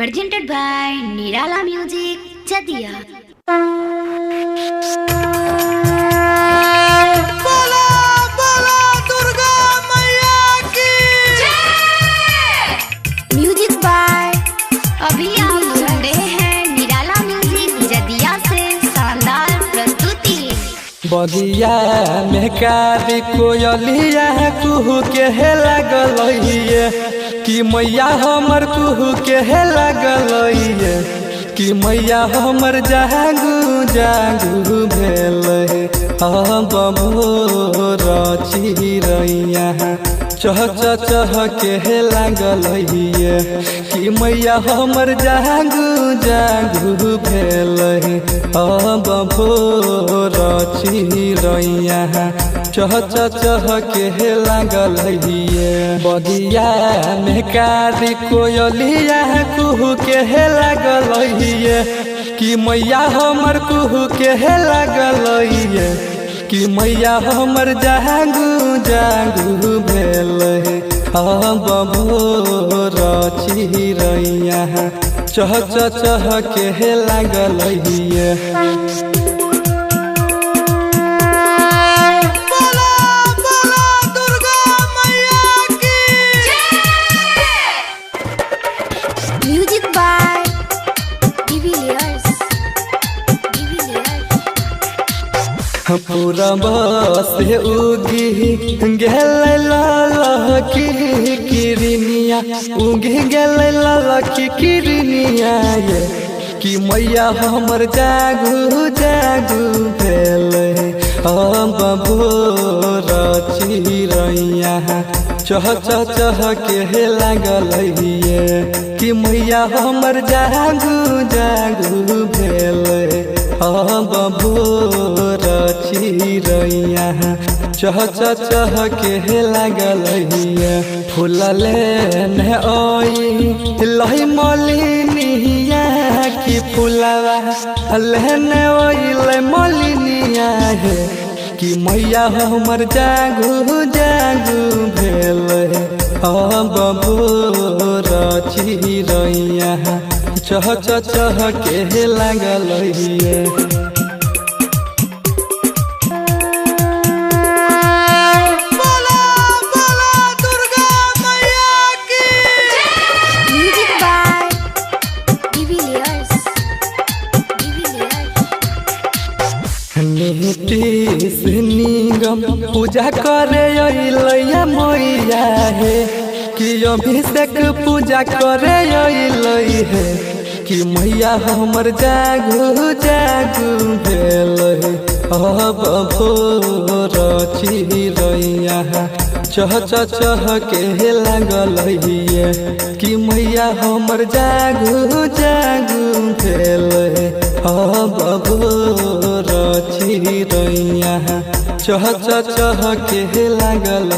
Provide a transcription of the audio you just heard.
Presented by Nirala Music, Chadia. बोला बोला दुर्गा मैया की। म्यूजिक बाय अभी आप सुन रहे हैं निराला म्यूजिक जदिया से शानदार प्रस्तुति। बगिया में कारी कोयलिया कुहू के हे लागल, कि मैया हमर कुहू के हे लागल, कि मैया हमर जागू जागू भेल अब भोर चिरैया चह चह के हे लागल, कि मैया हमर जागू जागू भेल अब भोर चिरैया चह चह के हे लागल। बगिया में कारी कोयलिया कुहू के हे लागल, कि मैया हमर कुहू के हे लागल, कि मैया हमर जागू जागू भेल अब भोर चिरैया चह चह के हे लागल। बोला बोला दुर्गा मैया की। Music by de Villiers. पूरब से उगी गेल ललकी किरनिया, उगी गेल ललकी किरनिया, ये कि मैया हमर जागू जागू भेल अब भोर चिरैया चह चह के हे लागल, कि मैया हमर जागू जागू भेल अब भोर चिरैया चह चह के हे लागल। फूलले ने ओई लही मलिनिया, कि फूलवा लेने ओइले मलिनिया हे, कि मैया हमर जागू जागू भेल अब भोर चिरैया चह चह के हे लागल। बोला बोला दुर्गा मैया की। Music by de Villiers. Nitish Nigam पूजा करे अइलैया मैया हे, कि अभिषेक पूजा करे अइलै हे, कि मैया हमर जागू जागू भेल अब भोर चिरैया चह चह के हे लागल, कि मैया हमर जागू जागू भेल अब भोर चिरैया चह चह के हे लागल।